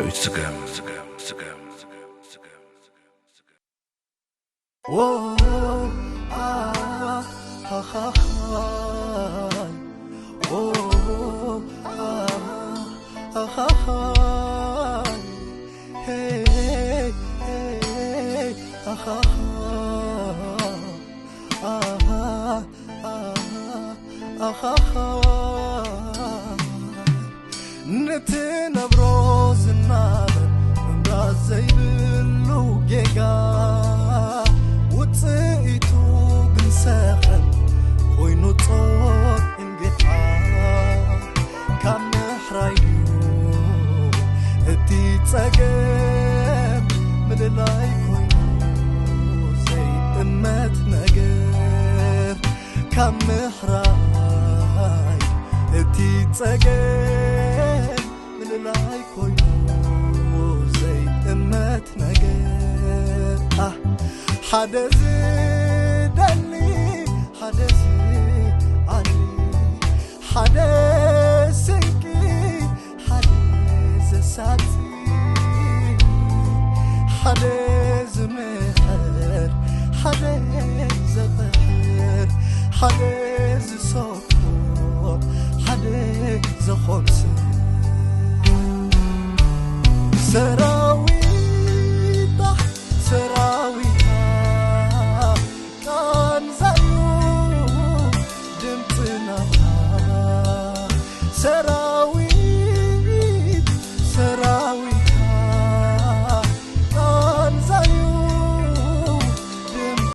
ዳዊት ስገም። ንትነብሮ ዝናበር ምምራዝ ዘይብሉ ጌጋ፣ ውጽኢቱ ግን ሰኸን ኮይኑ ጾር እንግዓ። ካብ ምሕራይ ድዩ እቲ ጸገም ምልላይ ኮይኑ ዘይጥመት ነገር? ካብ ምሕራይ እቲ ጸገም ምልላይ ኮይኑ ዘይጥመት ነገር። ኣህ፣ ሓደ ዝደሊ፣ ሓደ ዝዓሊ፣ ሓደ ስንቂ፣ ሓደ ዘሳቲ፣ ሓደ ዝምሕር፣ ሓደ ዘቕሕር፣ ሓደ ዝሰ ሓደ ዝኾንስ ሰራዊታ፣ ሰራዊታ ቃንዛዩ ድምፅና ሰራዊት፣ ሰራዊታ ቃንዛዩ ድምፅ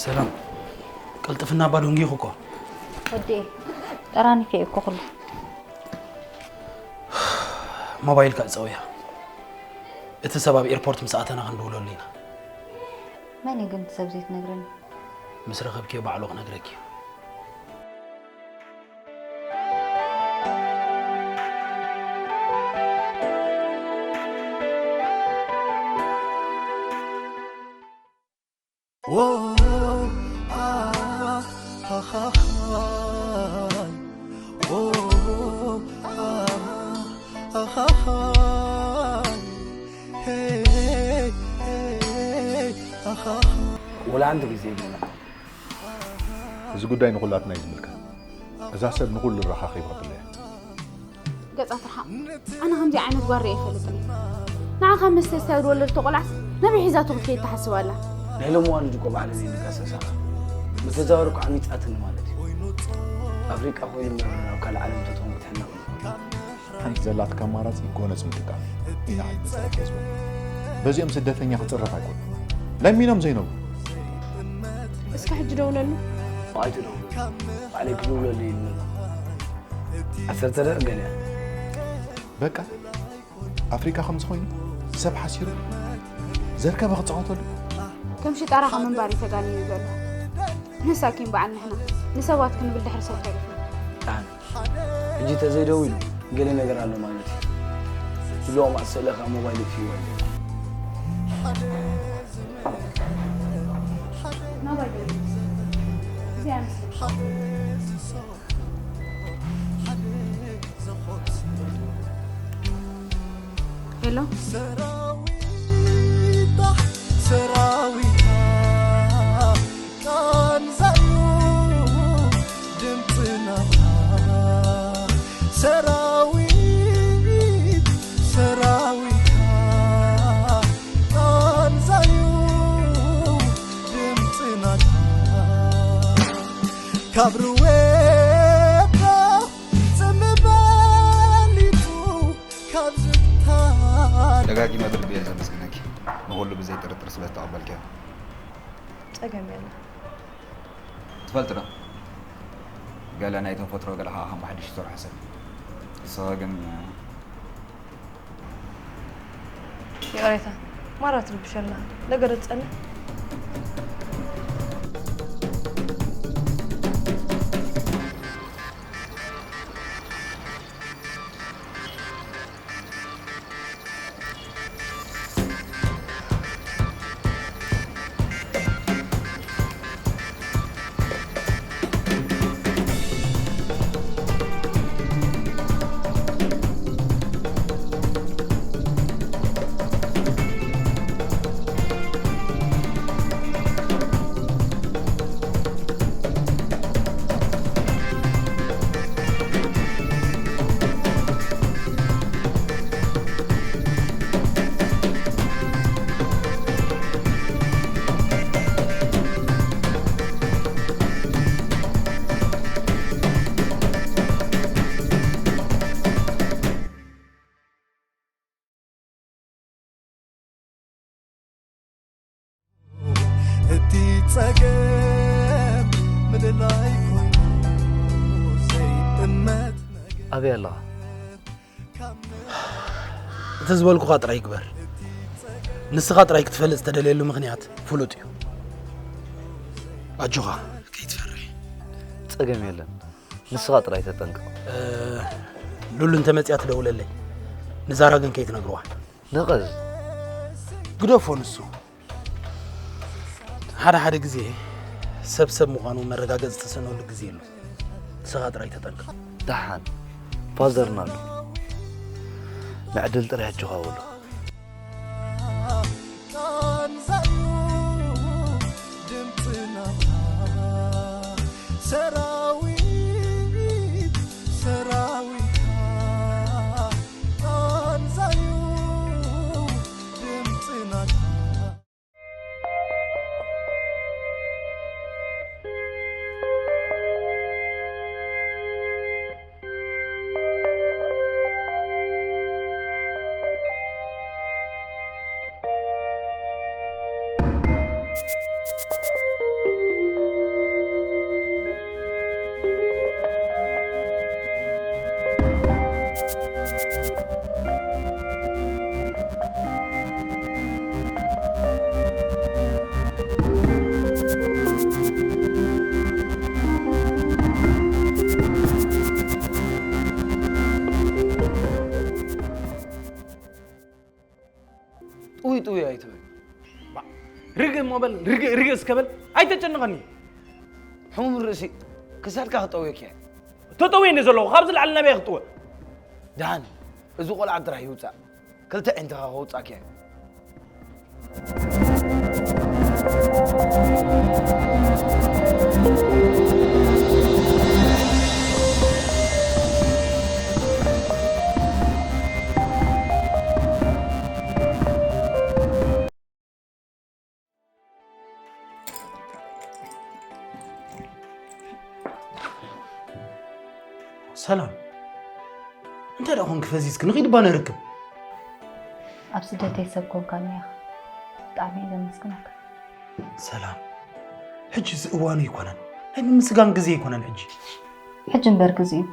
ሰላም፣ ቅልጥፍና እባ ደንጊኹ እኮ። ወዲ፣ ጠራኒፈ እኮ ኩሉ። ሞባይልካ እጸውያ። እቲ ሰብ ኣብ ኤርፖርት ምስ ኣተና ክንድውለሉ ኢና። መን እዩ ግን እቲ ሰብ ዘይትነግረኒ? ምስ ረኸብክዮ ባዕሉ ክነግረኪ እዩ። ወላ ሓንቲ ግዜ ይብለና። እዚ ጉዳይ ንኹላትና እዩ ዝምልከት። እዛ ሰብ ንኹሉ ረኻኺባ ትብለያ። ገጻ ትርሓቕ። ኣነ ከምዚ ዓይነት ጓል ርእየ ኣይፈልጥን እየ። ንዓ ካብ መስተ ስታይ ዝወለደቶ ቆልዓስ ናበይ ሒዛቶ ክትከይድ ትሓስብ ኣላ? ናይ ሎሚ ዋልድ እኮ ባዕለን እየን ዝከሰሳ። ምስ ተዛወረ እኮ ዓሚጻትኒ ማለት እዩ። ኣፍሪቃ ኮይኑ እምበር ናብ ካልእ ዓለም እንተትኾን ክትሕነቕ እዩ። ሓንቲ ዘላትካ ኣማራጺ ጎነጽ ምጥቃም ኢና ንጸረፍ ህዝቢ። በዚኦም ስደተኛ ክጽረፍ ኣይኮነን። ለሚኖም ዘይነብሩ። እስከ ሕጂ ደውለሉ። ኣይትደውሉ። ባዕለይ ክድውለሉ ኢሉ ነበር። ዓሰርተ ደቂቕ ገለ። በቃ ኣፍሪቃ ከም ዝኾይኑ ሰብ ሓሲሩ ዘርከበ ክጻወተሉ። ከም ሽጣራ ካብ ምንባር እዩ ተጋንዩ ዘሎ። ንሳ ኪን በዓል ንሕና ንሰባት ክንብል ድሕሪ ሰብ ተሪፍና። ኣነ ሕጂ ተዘይደዊሉ ገለ ነገር ኣሎ ማለት እዩ። ብሎኦም ኣሰለኻ ሞባይል ይፍይዋ ኣለኹ። ሄሎ። ሰራዊታ፣ ሰራዊታ ቃንዛዩ ድምፅና። ሰራዊት፣ ሰራዊታ ቃንዛዩ ድምፅና። ካብ ርዌዳ ጽምባሊቱ ካብ ዝታ ደጋጊመ ብልቢ እየ ዘመስግነኪ፣ ንኹሉ ብዘይ ጥርጥር ስለ ዝተቐበልክዮ። ጸገም የለን። ትፈልጢ ዶ? ገለ ናይ ተፈጥሮ፣ ገለ ከዓ ከም ሓድሽ ዝሰርሖ ሰብ። ንስኻ ግን ይቕሬታ፣ ማራ ትርብሸና። ነገር ጸንሕ። እቲ ጸገም ምልላይ ኮይኑ ዘይጥመት ነገር ኣበይ ኣለኻ? እቲ ዝበልኩኻ ጥራይ ግበር። ንስኻ ጥራይ ክትፈልጥ ዝተደልየሉ ምኽንያት ፍሉጥ እዩ። ኣጆኻ ከይትፈርሕ። ጸገም የለን። ንስኻ ጥራይ ተጠንቀቕ። ሉሉ እንተመጺኣ ትደውለለይ። ንዛራ ግን ከይትነግርዋ። ነቐዝ ግደፎ ንሱ። ሓደ ሓደ ግዜ ሰብ ሰብ ምዃኑ መረጋገጺ ዝተሰነሉ ግዜ ኣሎ። ንስኻ ጥራይ ተጠንቀቕ። ደሓን ፋዘርና ኣሎ። ንዕድል ጥራይ ኣጆኻ በሎ። ጥውይ ጥውይ ኣይትበል። ርግእ እሞ በል፣ ርግእ ርግእ እስከ በል፣ ኣይተጨንቐኒ። ሕሙም ርእሲ ክሳድካ ክጠውየካ እየ። ተጠውየ እንደ ዘለኹ ካብዚ ላዕሊ ናበይ ክጥወ? ደሓን እዚ ቆልዓ ጥራሕ ይውፃእ፣ ክልተ ዕንትኻ ከውፃእካ እየ። ሰላም፣ እንታይ ደኣ ኾንኪ ፈዚዝኪ? ንኺድ እባ ነርክብ። ኣብ ስደተይ ሰብ ኮንካኒ ኢኻ። ብጣዕሚ እየ ዘመስግነካ። ሰላም፣ ሕጂ እዚ እዋኑ ኣይኮነን። ናይ ምምስጋን ግዜ ኣይኮነን ሕጂ። ሕጂ እምበር ግዜኡ።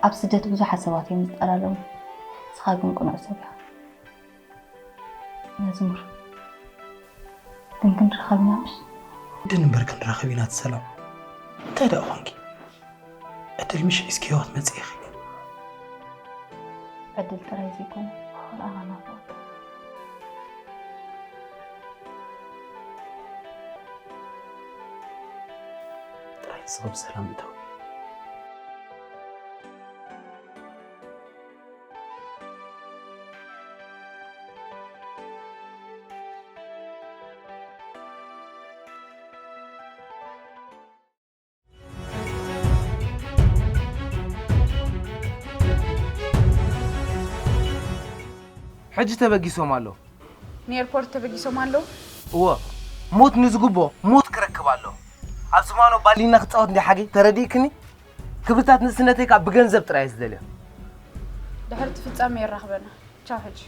ኣብ ስደት ብዙሓት ሰባት እዮም ዝጠላለሙ። ንስኻ ግን ቅኑዕ ሰብ ኢኻ። መዝሙር ግን ክንራኸብ ኢና ምሽ? ዕድል እምበር ክንራኸብ ኢና እቲ ሰላም። እንታይ ደኣ ኾንኪ? ዕድል ምሽ ሒዝክዮ ክትመጽእ ኢኺ። ዕድል ጥራይ ዘይኮነ ፍቕሪ ኣና ናፍቖት። ጥራይ ንስኺ ብሰላም እተዊ። ሕጂ ተበጊሶም ኣለዉ። ንኤርፖርት ተበጊሶም ኣለዉ። እወ፣ ሞት ንዝግብኦ ሞት ክረክብ ኣለዎ። ኣብ ዝማኖ ባሊና ክጻወት እንዲ ሓገይ ተረዲእክኒ። ክብርታት ንእስነተይ ካብ ብገንዘብ ጥራይ እየ ዝደልዮ። ድሕርቲ ፍጻሜ የራኽበና። ቻው ሕጂ።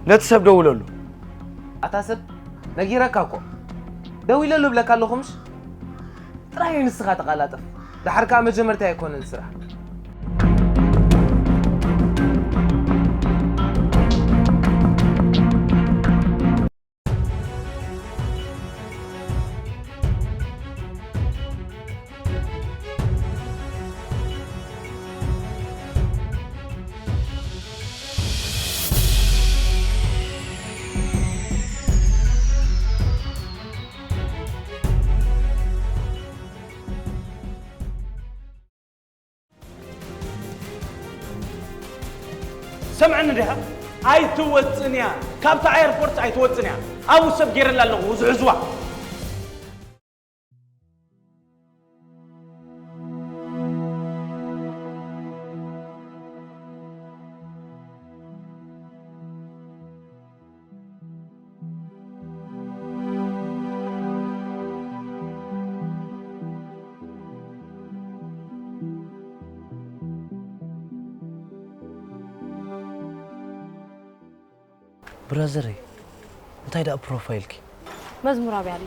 ነቲ ሰብ ደውለሉ። ኣታ ሰብ፣ ነጊረካ እኮ። ደዊለሉ እብለካ ኣለኹ ምሽ? ጥራይ እዩ ንስኻ ተቓላጠፍ። ደሓር ከኣ መጀመርታ ኣይኮነን ስራሕ። ሰምዐኒ ዲኻ? ኣይትወፅን እያ፣ ካብታ ኤርፖርት ኣይትወፅን እያ። ኣብኡ ሰብ ገይረላ ኣለኹ ዝሕዝዋ። ብራዘረይ፣ እንታይ ደኣ ፕሮፋይልኪ? መዝሙር ኣብያ ኣሎ።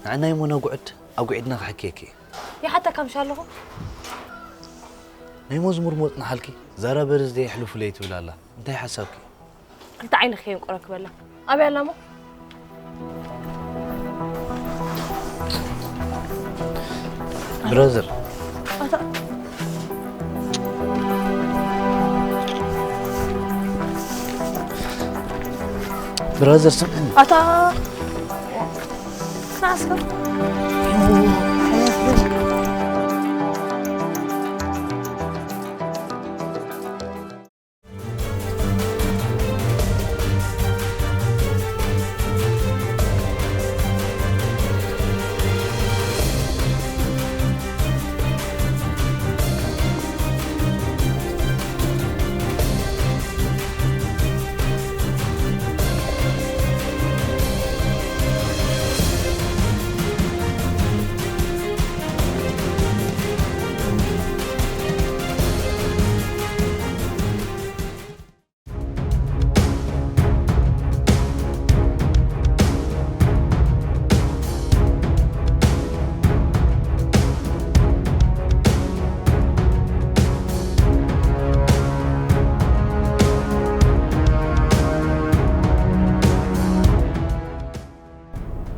ንዓናይ ሞና ጉዕድ ኣጉዒድና ክሕክየኪ እየ። ይሓተካ ምሽ ኣለኹ። ናይ መዝሙር ሞጽናሓልኪ፣ ዛራ በርዝደይ የሕልፉለይ ትብል ኣላ። እንታይ ሓሳብኪ? ክልተ ዓይኒ ከየንቆረ ክበላ። ኣብያ ኣላ እሞ? ብራዘር። ኣታ ብራዘር ስምዕኒ። ኣታ ናስከ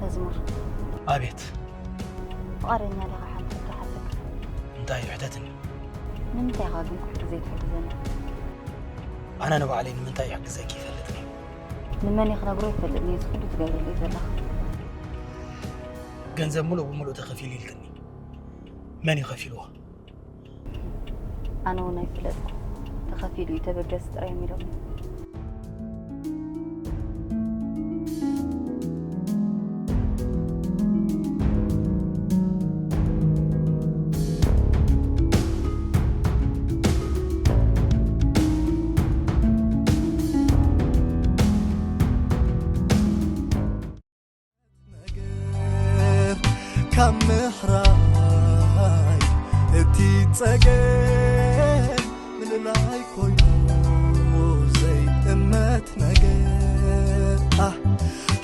መዝሙር። ኣቤት። ፍቓደኛ ዲኻ ሓንቲ ሕቶ ክሓተካ? እንታይ እዩ? ሕተትኒ። ንምንታይ ኢኻ ግን ኩሉ ግዜ ትሕግዘኒ? ኣነ ንባዕለይ ንምንታይ ይሕግዘኪ ይፈልጥኒ። ንመን እየ ክነግሮ ይፈልጥኒ፣ እዚ ኩሉ ትገብረለይ ዘለኻ። ገንዘብ ምሉእ ብምሉእ ተኸፊሉ ኢልክኒ። መን እዩ ከፊልዎ? ኣነ እውን ኣይፍለጥኩ። ተኸፊሉ እዩ፣ ተበገስ ጥራይ እዮም ኢሎም። ካብ ምሕራይ እቲ ጸገም ምልላይ ኮይኑ ዘይጥመት ነገር። ኣህ፣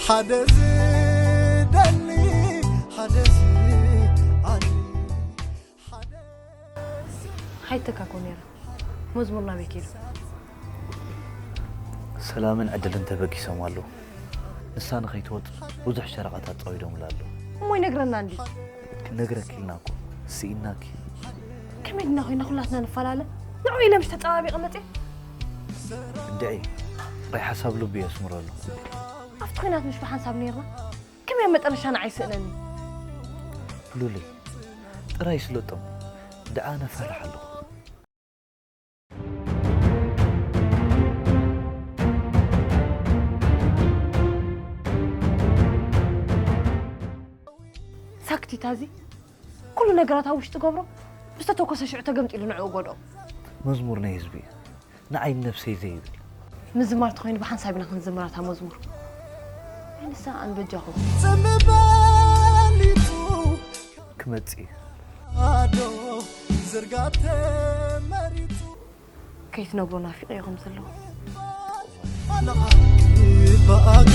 ሓደ ዝደሊ፣ ሓደ ዝዓሊ፣ ሓደ ሓይተካኮ ነይራ። መዝሙር ናበይ ከይዱ? ሰላምን ዕድልን ተበጊሶም ኣለዉ። ንሳ ንኸይትወጽእ ብዙሕ ሸረቓታት ጸዊዶምላ ኣለዉ። እሞ ይነግረና እንዲ? ክንነግረኪ ኢልና እኮ፣ ስኢናኪ። ከመይ ድና ኮይና ኩላትና ንፈላለ? ንዕኡ ኢለ ምሽ ተጸባቢቐ መጽየ? እንድዒ፣ ጥራይ ሓሳብ ልቡ የስምረሉ። ኣብቲ ኲናት ምሽ ብሓንሳብ ነይርና? ከመይ ኣብ መጠረሻ ንዓይ ስእነኒ? ሉሊ፣ ጥራይ ስለጦም፣ ደኣ ነፈርሕ ኣለኹ። ሳክቲታ እዚ ኩሉ ነገራት ኣብ ውሽጢ ገብሮ፣ ምስ ተተኮሰ ሽዑ ተገምጢሉ ንዕኡ ጎድኦ። መዝሙር ናይ ህዝቢ እዩ። ንዓይ ነብሰይ ዘይብል። ምዝማር ተኾይኑ ብሓንሳብ ኢና ክንዝምራ እታ መዝሙር። ኣይ ንሳ ኣን በጃኹም። ጽምበሊጡ ክመጽእ እዩ። ኣዶ ዝርጋተ መሪጡ። ከይትነግሮ ናፊቐ ኢኹም ዘለኹ። ንዓኺ ብኣጋ፣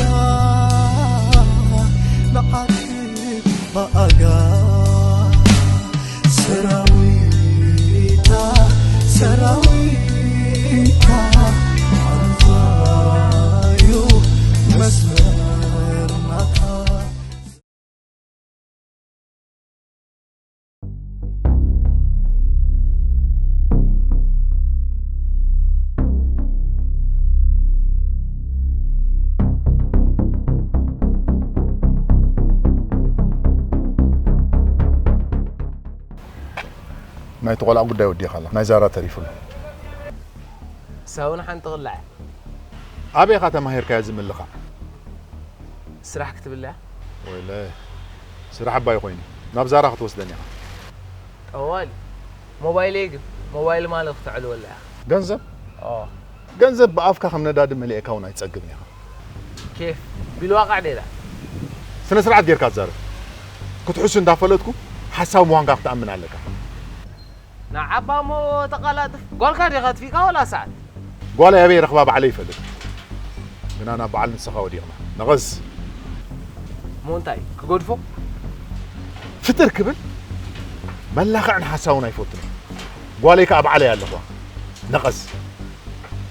ንዓኺ ብኣጋ። ሰራዊታ፣ ሰራዊታ፣ ኣንዛዩ መስመር ናታ። ናይቲ ቆልዓ ጉዳይ ወዲእኻ ኣላ። ናይ ዛራ ተሪፉ ኣሎ። ንሳ እውን ሓንቲ ክላዕ። ኣበይ ኢኻ ተማሂርካዮ እዚ ምልኻዕ? ስራሕ ክትብል እያ። ወይለ፣ ስራሕ ኣባይ ኮይኑ ናብ ዛራ ክትወስደኒ ኢኻ። ጠዋሊ፣ ሞባይለይ ግን፣ ሞባይል ማለት ክተዕልወላ ኢኻ። ገንዘብ? ኦ። ገንዘብ ብኣፍካ ከም ነዳዲ መሊእካ እውን ኣይትጸግብን ኢኻ። ኬፍ፣ ቢልዋቃዕ ዴላ። ስነ ስርዓት ጌርካ ትዛረብ። ክትሕሱ እንዳፈለጥኩ ሓሳብ ምዃንካ ክትኣምን ኣለካ። ንዓባ እሞ ተቓላጥፍ። ጓልካ ዲኻ ኣጥፊእካ ወላ ሰዓት? ጓለይ ኣበይ ረኽባ ባዕለይ ይፈልጥ። ግና ናብ በዓል ንስኻ ወዲቕና። ነቐዝ። እሞ እንታይ ክገድፎ? ፍጥር ክብል መላኽዕን ሓሳውን ኣይፈቱን። ጓለይ ከኣ ባዕለይ ኣለኹዋ። ነቐዝ።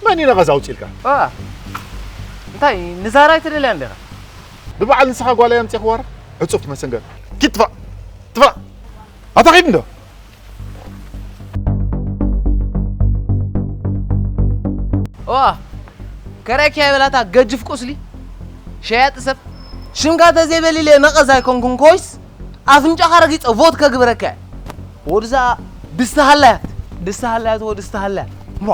መን እዩ ነቐዝ ኣውጺልካ? አ፣ እንታይ ንዛራ ኣይትደልያን ዲኻ? ብበዓል ንስኻ ጓለይ ኣምጺኽዋ? ዕጹፍ መሰንገር። ኪድ ትፋእ። ትፋእ። ኣታ ኺድ እንዶ። ዋ፣ ከረኪያ ይበላታ ገጅፍ ቁስሊ ሸያጢ ሰብ። ሽምካ ተዘይበሊለ ነቐዝ ኣይኮንኩን ኮይስ ኣፍንጫኻ ረጊጸ ቮት ከግብረካ። ወድዛ ድስቲ ሃላያት፣ ድስቲ ሃላያት፣ ወድስቲ ሃላያት። ሞ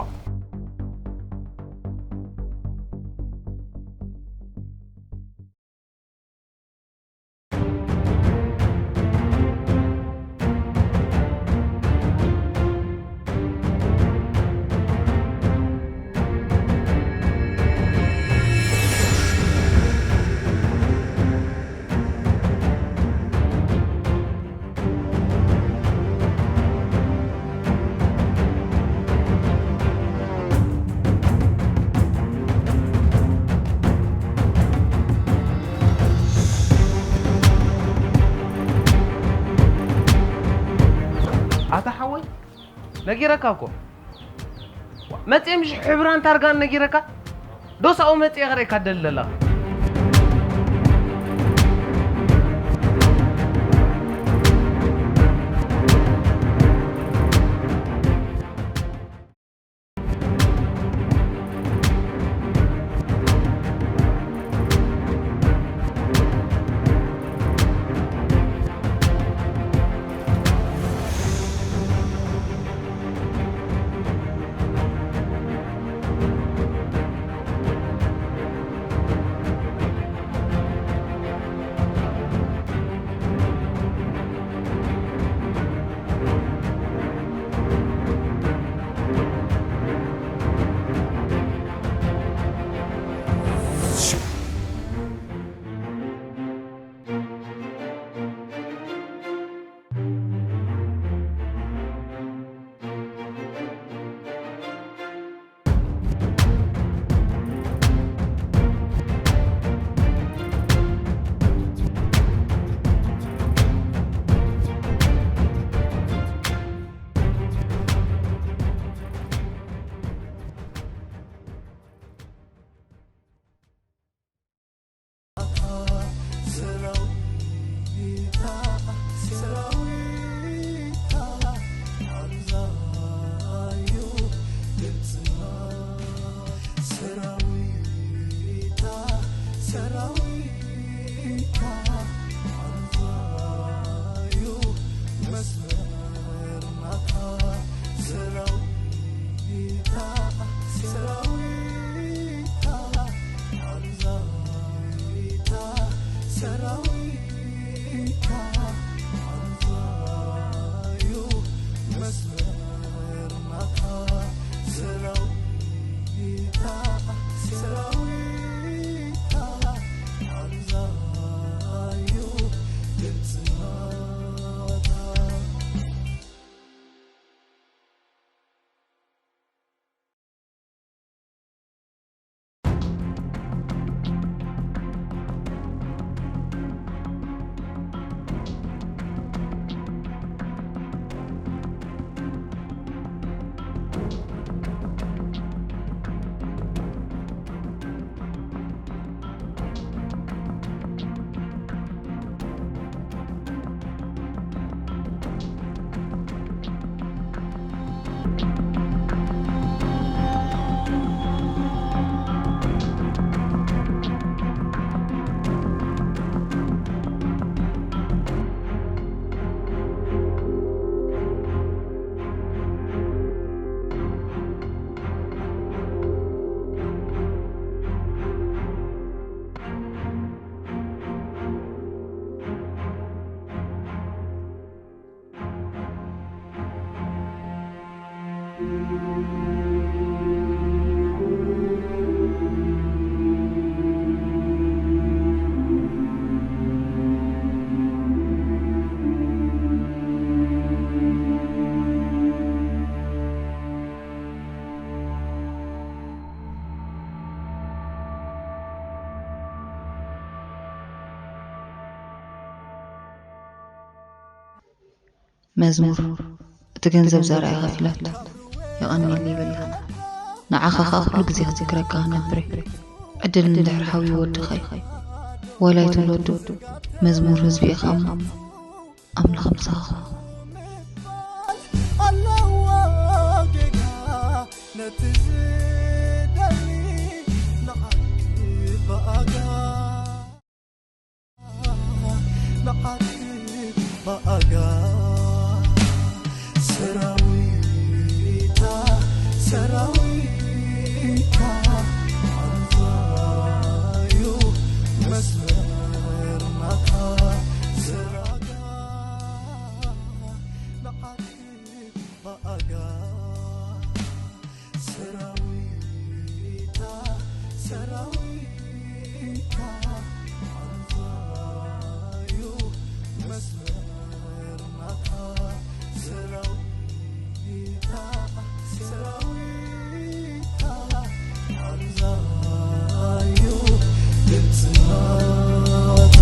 ኣታ ሓወይ፣ ነጊረካ እኮ። መጽየ ምሽ ሕብራን ታርጋን ነጊረካ? ዶስ ኣብኡ መጽየ ክርእየካ ትደሊ ዘለኻ? መዝሙር፣ እቲ ገንዘብ ዘርኣ ይኸፍለልካ፣ የቐንየልይ ይበልካ። ንዓኻ ኸኣ ኩሉ ግዜ ክዝክረካ ክነብር እየ። ዕድል እንድሕር ሓውዩ ወድኻ እዩ። ዋላ ኣይትውለዱ፣ መዝሙር ህዝቢ ኢኻ እሞ ኣምላኽ ምሳኻ። ኣለዎ ጌጋ ነቲ ዝደሊ ንዓኪ ብኣጋ ንዓኪ ብኣጋ ሰራዊታ ሰራዊታ ኣንዛዩ መስመር ናታ ሰራጋ ንዓኪ ብኣጋ ሰራዊታ ሰራዊታ ኣንዛዩ መስመር ናታ ሰራዊታ ሰራዊታ ኣንዛዩ ድምፂ ናታ።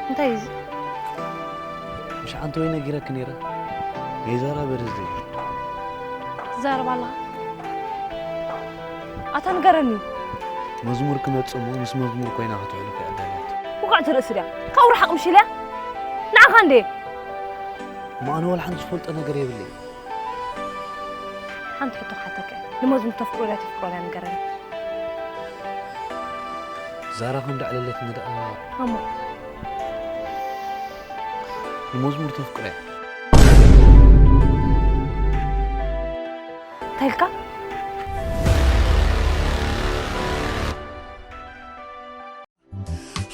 እንታይ እዩ እዚ? ምሽ ሓንቲ ወይ ነጊረኪ ነይረ። ናይ ዛራ በርዝደይ። ትዛረብ ኣለኻ? ኣታ ንገረኒ። መዝሙር ክመጽእ እሞ ምስ መዝሙር ኮይና ክትውዕል እኮ እያ ኣዳልያቶ። ውቕዕቲ ርእሲ ድያ? ካብኡ ርሓቕ ምሽ ኢለያ? ንዓኻ እንዴ? እሞ ኣነ ዋላ ሓንቲ ዝፈልጦ ነገር የብለይ። ሓንቲ ሕቶ ክሓተካ እየ። ንመዝሙር ተፍቅሮ ድያ ተፍቅሮ ድያ ንገረኒ። ዛራ ከም ደዕለለትኒ ደኣ። እሞ? ንመዝሙር ተፍቅሮ እያ። እንታይ ኢልካ?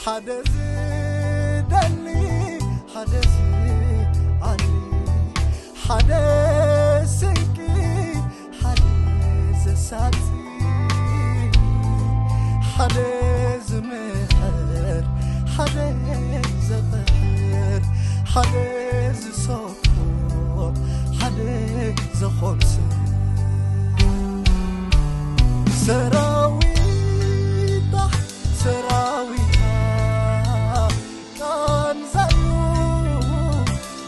ሓደ ዝደሊ፣ ሓደ ዝኣሊ፣ ሓደ ስንቂ፣ ሓደ ዘሳቲ፣ ሓደ ዝምሕር፣ ሓደ ዘቕሕር፣ ሓደ ዝሰ ሓደ ዝኾንስ ሰራዊታ፣ ሰራዊታ ቃንዛዩ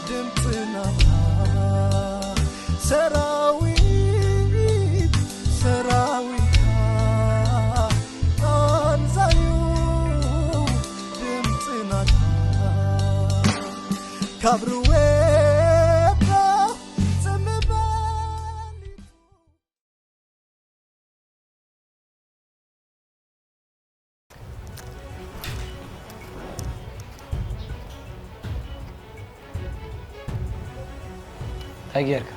ድምፅናታ። ሰራዊት፣ ሰራዊታ ቃንዛዩ ድምፅናታ። ካብ ርዌዳ ጽምበል እንታይ ጌርካ?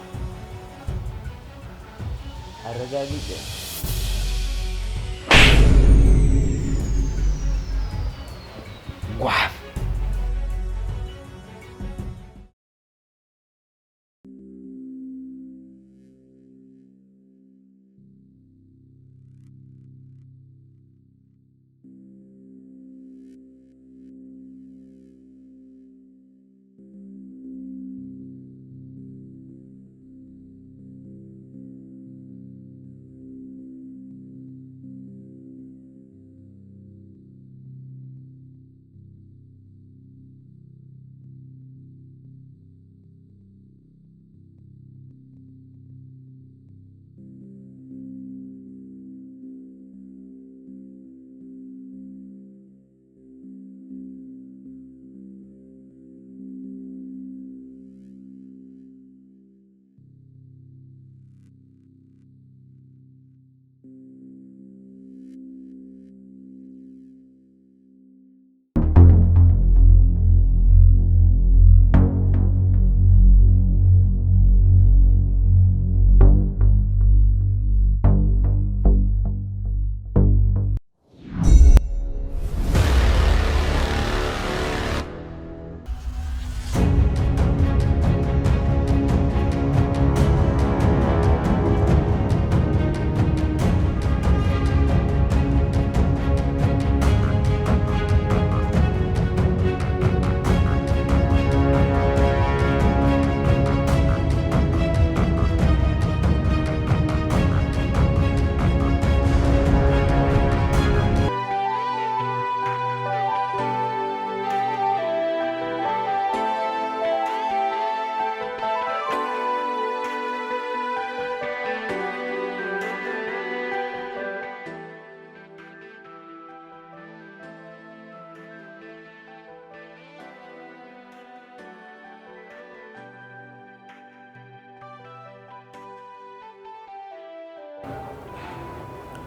ኣረጋጊጸ። ጓሕ።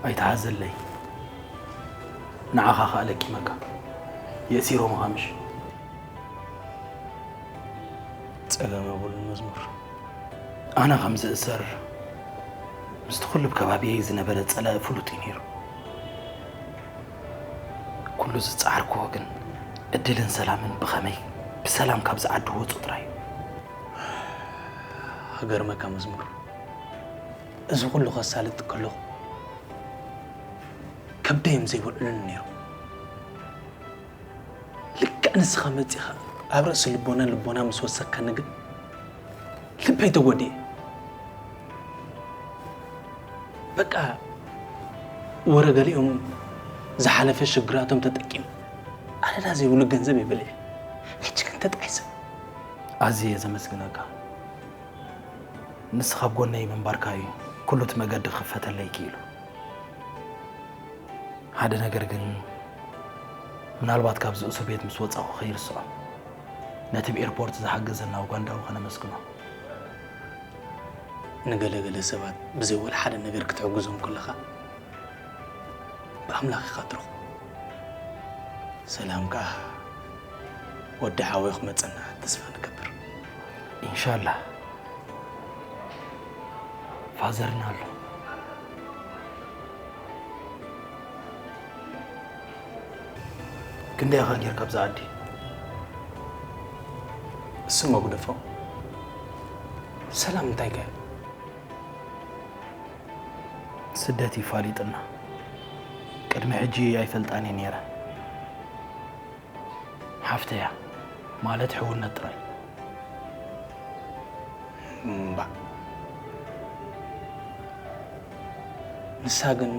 ኣይትሓዘለይ። ንዓኻ ኸኣ ለኪመካ። የእሲሮምኻ ምሽ? ጸገም የብሉን መዝሙር። ኣነ ከም ዝእሰር ምስቲ ኩሉ ኣብ ከባቢየይ ዝነበረ ጸላኢ ፍሉጥ እዩ ነይሩ። ኩሉ ዝጸዓርክዎ ግን ዕድልን ሰላምን ብኸመይ ብሰላም ካብዚ ዓዲ ክወጹ ጥራይ እዩ። ክገርመካ መዝሙር፣ እዚ ኩሉ ከሳልጥ ከለኹ ከብደይ እዮም ዘይበልዑኒ ነይሮም። ልክዕ ንስኻ መጺኻ ኣብ ርእሲ ልቦና ልቦና ምስ ወሰኽካኒ ግን ልበይ ተጎድኤ። በቃ ወረ ገሊኦም ዝሓለፈ ሽግራቶም ተጠቂም ኣለና ዘይብሉ ገንዘብ ይበልዕ። ሕጂ ግን ተጣዒሰ። ኣዝየ ዘመስግነካ። ንስኻ ኣብ ጎነይ ምንባርካ እዩ ኩሉ እቲ መገዲ ክኽፈተለይ ክኢሉ። ሓደ ነገር ግን፣ ምናልባት ካብዚ እስር ቤት ምስ ወጻኹ ከይርስዖ፣ ነቲ ብኤርፖርት ዝሓገዘና ኡጋንዳዊ ከነመስግኖ። ንገለ ገለ ሰባት ብዘይ ወላ ሓደ ነገር ክትሕግዞም ከለኻ፣ ብኣምላኽ ኢኻ ትረኽቦ። ሰላም ከኣ ወዲ ሓወይ ክመጸና ተስፋ ንገብር። ኢንሻላህ። ፋዘርና ኣሎ። ክንደይ ኢኻ ጌርካ ኣብዛ ዓዲ? እሱ መጉደፎ። ሰላም እንታይ ከ? ስደት ይፋሊጥና። ቅድሚ ሕጂ ኣይፈልጣን እየ ነይረ። ሓፍተያ ማለት ሕውነት ጥራይ። እምባ። ንሳ ግን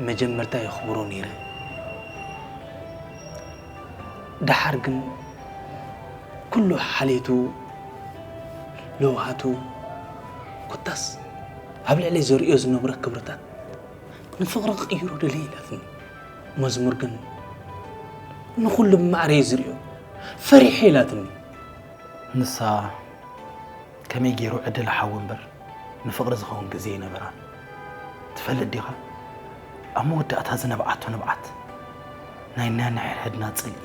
መጀመርታ የኽብሮ ነይረ። ደሓር ግን ኩሉ ሓሌቱ፣ ለውሃቱ፣ ኮታስ ኣብ ልዕለይ ዘርእዮ ዝነበረ ክብርታት ንፍቕሪ ክቕይሮ ደልየ ኢላትኒ። መዝሙር ግን ንኹሉ ብማዕረ እየ ዝርእዮ፣ ፈሪሐ ኢላትኒ። ንሳ ከመይ ገይሩ ዕድል ሓዊ እምበር ንፍቕሪ ዝኸውን ግዜ ኣይነበራን። ትፈልጥ ዲኻ? ኣብ መወዳእታ ዝነብዓቶ ንብዓት፣ ናይ ነንሕድሕድና ጽልኢ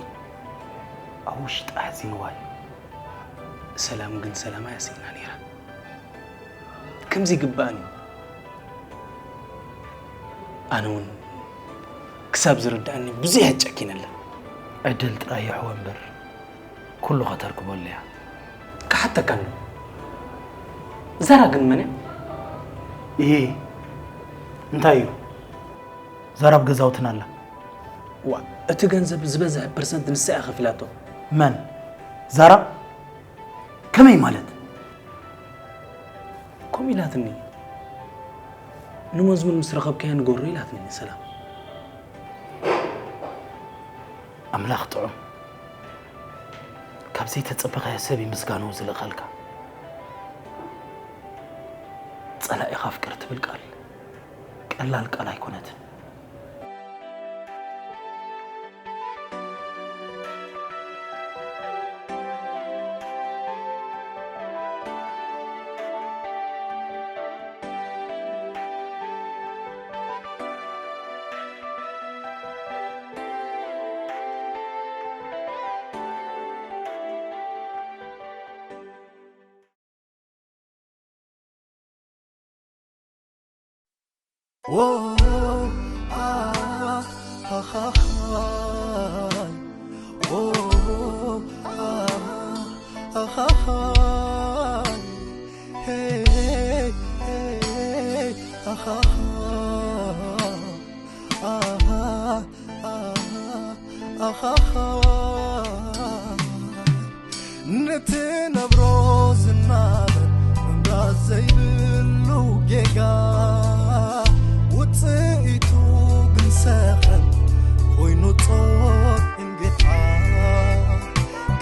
ኣብ ውሽጣ ኣሕዚንዋ እዩ። ሰላም ግን ሰላም ኣያ ስኢና ነይራ። ከምዚ ይግባእን እዩ። ኣነ እውን ክሳብ ዝርድኣኒ ብዙሕ ጨኪነላ። ዕድል ጥራይ ይሕወ እምበር፣ ኩሉ ከተርክበሉ እያ። ክሓተካ ኣሎ። ዛራ ግን መን እያ? እሂ፣ እንታይ እዩ? ዛራ ኣብ ገዛውትና ኣላ። ዋ፣ እቲ ገንዘብ ዝበዝሐ ፐርሰንት ንሳ እያ ከፊላቶ። መን? ዛራ? ከመይ ማለት? ከምኡ ኢላትኒ። ንመዝሙር ምስ ረኸብካዮ ንገሮ ኢላትኒ ሰላም። ኣምላኽ ጥዑም። ካብ ዘይተጸበኻዮ ሰብ እዩ ምስጋንኡ ዝልእኸልካ። ጸላኢኻ ኣፍቅር ትብል ቃል ቀላል ቃል ኣይኮነትን። ኣኻኻይ ንትነብሮ ዝናበር ምምራጽ ዘይብሉ ጌጋ ውጽኢቱ ግን ሰኸን ኮይኑ ጾር እንግዳ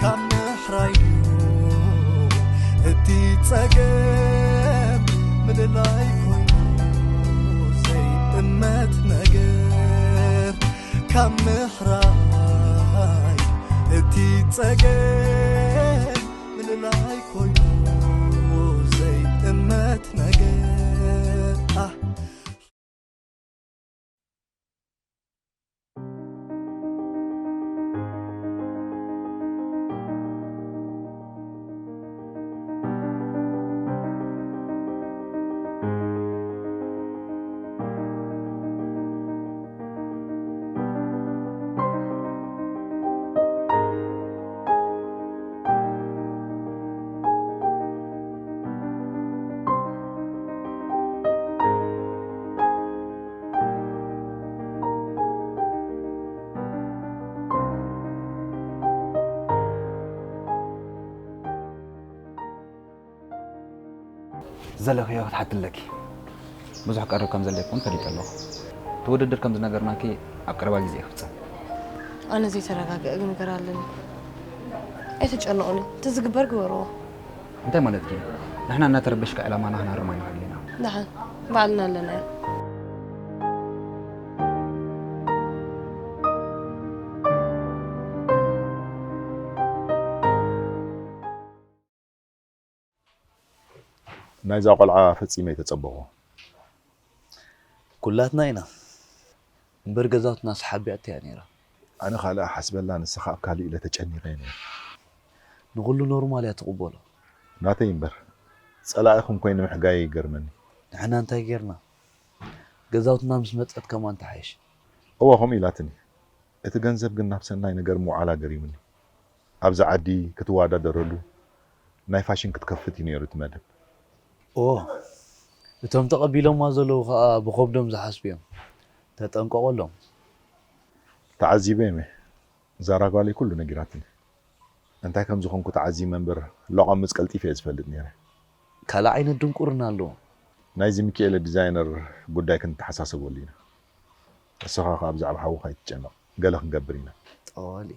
ካብ ምሕራይ እዩ እቲ ጸገም ምልላይ ኮይኑ ዘይጥመት ነገር ካብ ምሕራይ እቲ ጸገም ምልላይ ኮይኑ ዘይጥመት ነገር ኣህ ዘለኽዮ ክትሓቲ ኣለኪ። ብዙሕ ቀረብ ከም ዘለኪ እውን ፈሊጠ ኣለኹ። እቲ ውድድር ከም ዝነገርናኪ ኣብ ቀረባ ግዜ ይፍጸም። ኣነ ዘይተረጋግአ ነገር ኣለኒ። ኣይትጨነቑኒ፣ እቲ ዝግበር ግበርዎ። እንታይ ማለትኪ? ንሕና እናተረበሽካ ዕላማና ክነርም ኣይንኽእልን ኢና። ደሓን፣ ባዕልና ኣለናዮ። ናይዛ ቆልዓ ፈጺመ ኣይተጸበኹ። ኩላትና ኢና እምበር ገዛውትና ሰሓቢያት እያ ነይራ። ኣነ ካልእ ሓስበላ፣ ንስኻ ኣብ ካልእ ኢለ ተጨኒቐ ነይረ። ንኹሉ ኖርማል እያ ትቕበሎ። ናተይ እምበር ጸላኢኹም ኮይነ ምሕጋየ ይገርመኒ። ንሕና እንታይ ጌርና? ገዛውትና ምስ መጸት ከማን ተሓይሽ። እወ ከምኡ ኢላትኒ። እቲ ገንዘብ ግን ናብ ሰናይ ነገር ምውዓላ ገሪሙኒ። ኣብዚ ዓዲ ክትወዳደረሉ ናይ ፋሽን ክትከፍት እዩ ነይሩ እቲ መደብ። ኦ እቶም ተቐቢሎማ ዘለዉ ኸኣ ብኸብዶም ዝሓስቡ እዮም። ተጠንቀቐሎም። ተዓዚበ እየ። ዛራ ጓለይ ኩሉ ነጊራትኒ። እንታይ ከም ዝኾንኩ ተዓዚመ እምበር ለቋምጽ ቀልጢፈ እየ ዝፈልጥ ነይረ። ካልእ ዓይነት ድንቁርና ኣለዎ። ናይዚ ሚኪኤለ ዲዛይነር ጉዳይ ክንተሓሳሰበሉ ኢና። ንስኻ ኸኣ ብዛዕባ ሓውኻ ኣይትጨነቕ። ገለ ክንገብር ኢና። ጠዋሊ።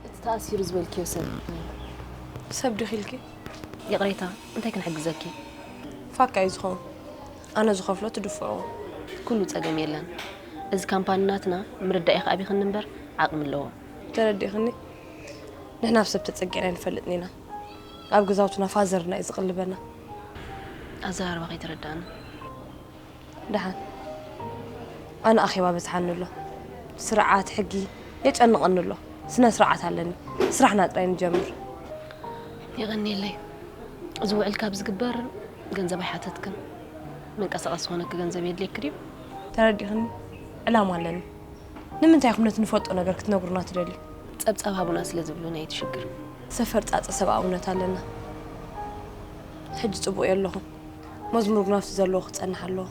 እቲ ተኣሲሩ ዝበልክዮ ሰብ መን እዩ? ሰብ ዲኺ ኢልኪ? ይቕሬታ፣ እንታይ ክንሕግዘኪ? ፋካ እዩ ዝኸውን። ኣነ ዝኸፍሎ ትድፍዕዎ። ኩሉ ጸገም የለን። እዚ ካምፓኒ ናትና ምርዳእ ይኽኣቢኽኒ እምበር ዓቕሚ ኣለዎ። ተረዲእኽኒ? ንሕና ብሰብ ተጸጊዕና ኣይንፈልጥን ኢና። ኣብ ገዛውትና ፋዘርና እዩ ዝቕልበና። ኣዘራርባ ከይተረዳእና። ደሓን ኣነ ኣኼባ በዝሓኒ ኣሎ። ስርዓት ሕጊ የጨንቐኒ ኣሎ። ስነ ስርዓት ኣለኒ። ስራሕና ጥራይ ንጀምር። የቐንየለይ። እዚ ውዕል ካብ ዝግበር ገንዘብ ኣይሓተትክን። መንቀሳቐሲ ዝኾነኪ ገንዘብ የድልየኪ ድዩ? ተረዲኽኒ? ዕላማ ኣለኒ። ንምንታይ ኢኹም ነቲ ንፈልጦ ነገር ክትነግሩና ትደልዩ? ጸብጻብ ሃቡና ስለ ዝብሉና እዩ እቲ ሽግር። ሰፈር ጻጸ ሰብኣውነት ኣለና። ሕጂ ጽቡቕ የለኹን። መዝሙር ግን ኣብቲ ዘለዎ ክጸንሕ ኣለዎ።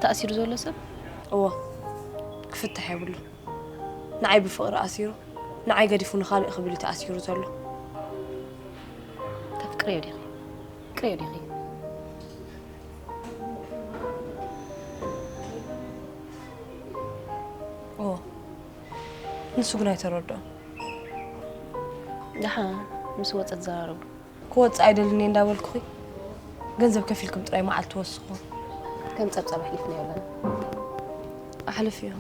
ተኣሲሩ ዘሎ ሰብ? እወ፣ ክፍታሕ የብሉን። ንዓይ ብፍቕሪ ኣሲሩ፣ ንዓይ ገዲፉ ንኻልእ ክብል እዩ ተኣሲሩ ዘሎ። ተፍቅርዮ ዲኺ? ፍቅርዮ ዲኺ? እወ፣ ንሱ ግን ኣይተረድኦን። ደሓን ምስ ወጸ ትዘራረቡ። ክወጽእ ኣይደልን እየ እንዳበልኩኺ፣ ገንዘብ ከፊልኩም ጥራይ መዓልቲ ወስኹ። ከም ጸብጻብ ኣሕሊፍናዮ ኣለና። ኣሕልፍዮ።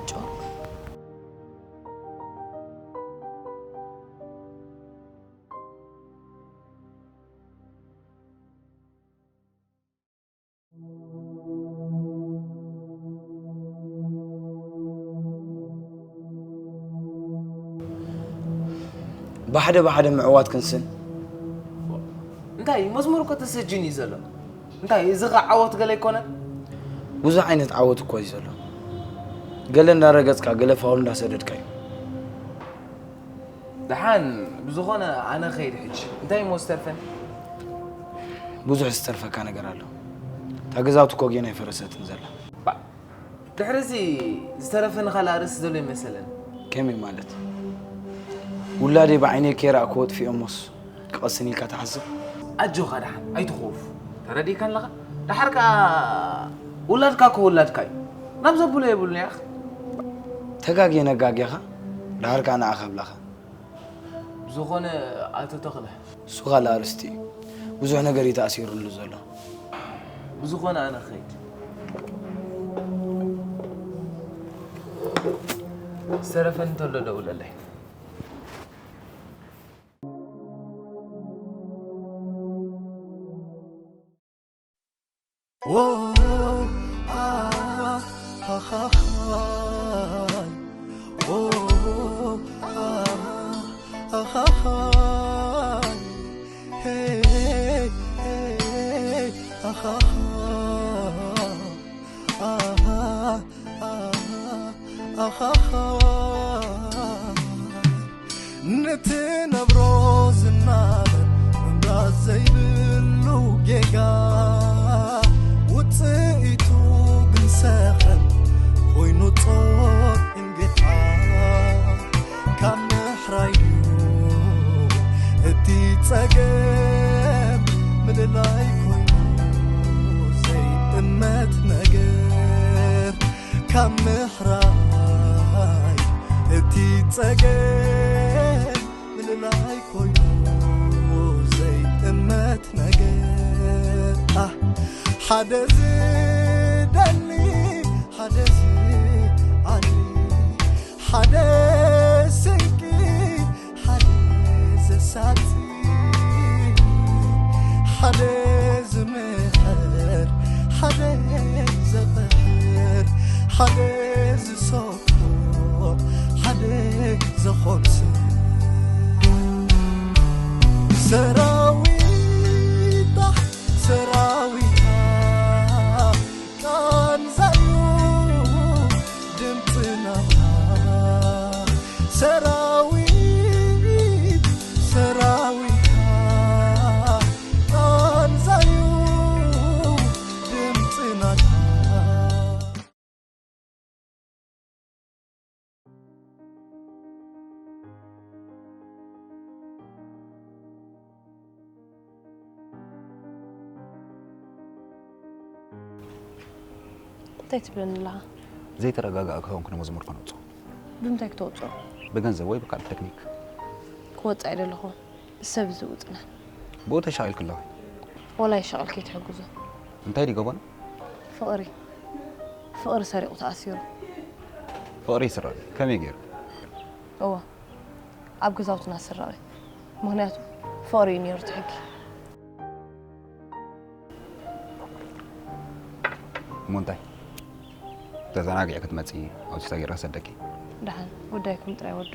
ጮቕ። ብሓደ ብሓደ ምዕዋት ክንስን። እንታይ መዝሙር እኮ ተሰጅን እዩ ዘሎ። እንታይ እዚ ኸ ዓወት ገለ ኣይኮነን? ብዙሕ ዓይነት ዓወት እኮ እዩ ዘሎ። ገለ እንዳረገጽካ፣ ገለ ፋውል እንዳሰደድካ እዩ። ደሓን ብዝኾነ ኣነ ኸይድ ሕጂ። እንታይ እሞ ዝተርፈን? ብዙሕ ዝተርፈካ ነገር ኣሎ። እታ ገዛውቲ እኮ ጌና ኣይፈረሰትን ዘላ። ባእ፣ ድሕሪ እዚ ዝተረፈ ንኻልእ ኣርእስቲ ዘሎ ይመሰለኒ። ከመይ ማለት? ውላደይ ብዓይነይ ከይረኣኩዎ ኣጥፊኦሞስ ክቐስን ኢልካ ትሓስብ? ኣጆኻ ደሓን ኣይትኹፍ። ተረዲእካ ኣለኻ? ደሓር ከኣ ውላድካ እኮ ውላድካ እዩ። ናብ ዘብሎ የብሉን ያኽ። ተጋግየ ነጋግየኻ ደሓር ከኣ ንዓኻ ኣብላኻ። ብዝኾነ ኣቶ ተኽለ። እሱ ካልእ ኣርእስቲ እዩ። ብዙሕ ነገር እዩ ተኣሲሩሉ ዘሎ። ብዝኾነ ኣነ ክኸይድ። ዝተረፈ እንተሎ ደውለለይ። ንትነብሮ ዝናበር ምምራዝ ዘይብሉ ጌጋ ውፅኢቱ ግን ሰኸን ኮይኑ ጾር እንጌታ ካብ ምሕራይ እዩ እቲ ጸገም ምልላይ ኮይኑ ዘይጥመት ነገር ካብ ምሕራይ እቲ እቲ ጸገም ምልላይ ኮይኑ ዘይጥመት ነገር፣ ኣህ፣ ሓደ ዝደሊ፣ ሓደ ዝዓሊ፣ ሓደ ስንቂ፣ ሓደ ዘሳቲ፣ ሓደ ዝምሕር፣ ሓደ ዘቕሕር፣ ሓደ ዝሰ ሓደ ዝኾንስ ሰራዊታ፣ ሰራዊታ፣ ቃንዛዩ ድምፅናታ። ሰራዊት፣ ሰራዊታ፣ ቃንዛዩ ድምፅናታ። እንታይ ትብለኒ ኣለኻ? ዘይተረጋጋእኩ ከይኮንኩ ንመዝሙር ከነውፅኦ። ብምንታይ ክተውፅኦ? ብገንዘብ ወይ ብካልእ ተክኒክ። ክወፅእ ኣይደለኹ። ብሰብ ዝውጥነ። ብኡ ተሻቒልኪ ኣለኺ። ወላ ይሻቐል ከይትሕግዞ። እንታይ ድዩ ገበኑ? ፍቕሪ። ፍቕሪ ሰሪቑ ተኣሲሩ። ፍቕሪ ይስረቕ ድዩ? ከመይ ገይሩ? እወ። ኣብ ገዛውትና ስራቕ እዩ። ምኽንያቱ ፍቕሪ እዩ ነይሩ እቲ ሕጊ። እሞ እንታይ? ተዘናጊዐ ክትመፂ ኣውቶቡስ ጌረ ክሰደኪ። ደሓን ጉዳይኩም ጥራይ ወዱ።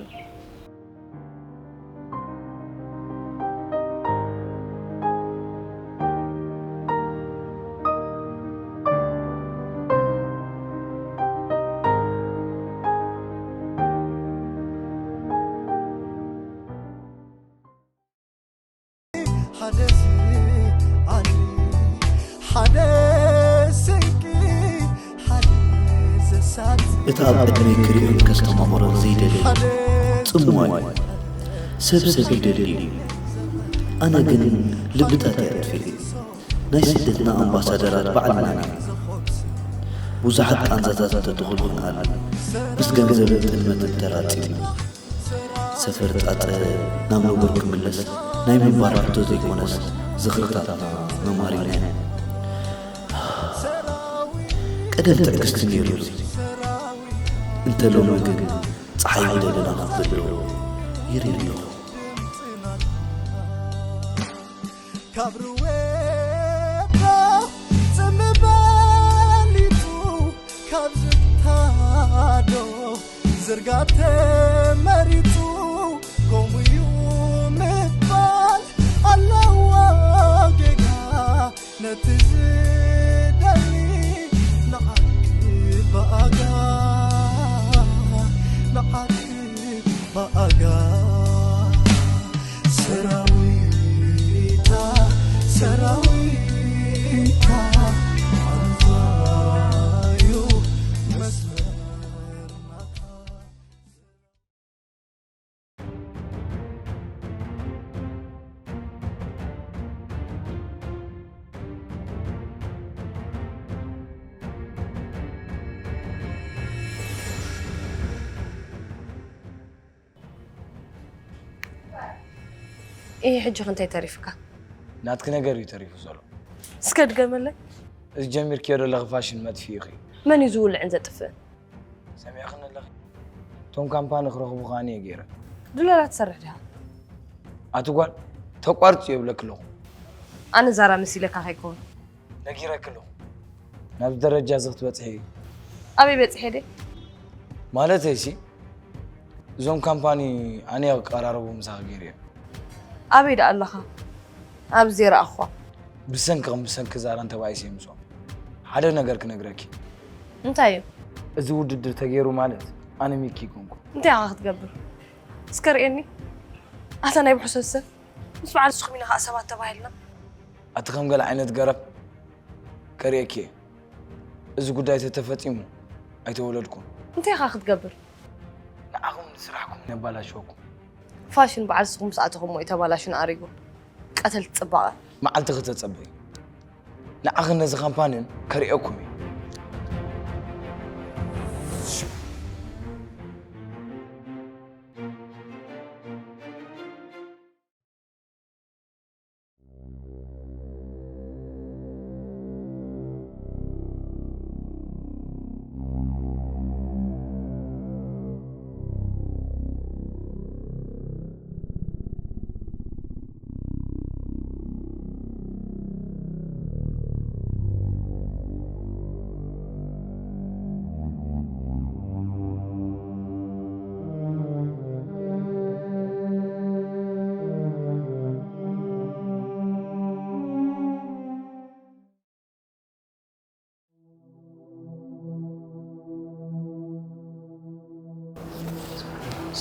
ሓደ ዝዓሊ ሓደ ስንቂ ሓደ ዘሳቲ እቲ ኣብ ቅድመይ ክርእዮን ከስተማቕሮን ዘይደሊ ሓደ ጽምዋ እዩ። ሰብ ሰብ ይደሊ እዩ። ኣነ ግን ልብታት እየ ኣጥፊኤ። ናይ ስደትና ኣምባሳደራት ባዕልና ኢና። ብዙሓት ቃንዛታት እንተትኹልኹን ኣሉ ምስ ገንዘብን ጥልመትን ተራጺምና። ሰፈር ጣጠ ናብ ንቡር ክምለስ ናይ ምንባር ሕቶ ዘይኮነስ ዝኽርታትና መምሃሪና እዩ። ቀደም ትዕግስቲ ነይሩ እዚ እንተ ሎሚ ግን ጸሓይ ወለልና ክትብሎ ይርኢ ኣለኹ። ካብ ርዌዳ ጽምበሊጡ ካብ ዝታዶ ዝርጋተ መሪጹ ከምኡዩ ምባል ኣለዎ ጌጋ ነቲ ዝደሊ ንዓክ ብኣጋ ንዓክ ብኣጋ ሰራዊታ ሰራዊታ ኣዛዩ መስመር እሂ ሕጂ ከ እንታይ ተሪፍካ? ናትኪ ነገር እዩ ተሪፉ ዘሎ። እስከ ድገመለይ። እዚ ጀሚርክዮ ዘለኺ ፋሽን መጥፊኢኺ እዩ። መን እዩ ዝውልዕን ዘጥፍእን? ሰሚዕኽኒ ኣለኺ? እቶም ካምፓኒ ክረኽቡኺ ኣነ እየ ገይረ። ድለላ ትሰርሕ ዲኻ? ኣቲ ጓል ተቋርፂ እየ ይብለኪ ኣለኹ። ኣነ ዛራ መሲለካ ከይከውን። ነጊረኪ ኣለኹ ናብዚ ደረጃ እዚ ክትበፅሒ። ኣበይ በፂሐ ድየ? ማለተይሲ እዞም ካምፓኒ ኣነ እየ ክቀራረቡ ምሳኺ ገይረዮም። ኣበይ ደኣ ኣለኻ? ኣብዚ ዘይረኣኹኻ። ብሰንክኽን ብሰንኪ ዛራን ተባኢሰ እየ ምስኦም። ሓደ ነገር ክነግረኪ። እንታይ እዩ? እዚ ውድድር ተገይሩ ማለት ኣነ ሚኪ ኣይኮንኩን። እንታይ ኢኻ ክትገብር? እስከ ርእየኒ። ኣታ ናይ ብሕሶት ሰብ። ምስ በዓል ንስኹም ኢና ኸኣ ሰባት ተባሂልና። ኣቲ ከም ገለ ዓይነት ገረብ ከርእየኪ እየ። እዚ ጉዳይ ተተፈጺሙ ኣይተወለድኩን። እንታይ ኢኻ ክትገብር? ንዓኹም ንስራሕኩም ነባላሽወኩም። ፋሽን በዓል ንስኹም ምስ ኣተኹሞ እዩ ተባላሽዩን ኣሪጉን። ቀተልቲ ጽባቐ። መዓልቲ ክተጸበዩ። ንዓኽን ነዚ ካምፓንን ከርእየኩም እየ።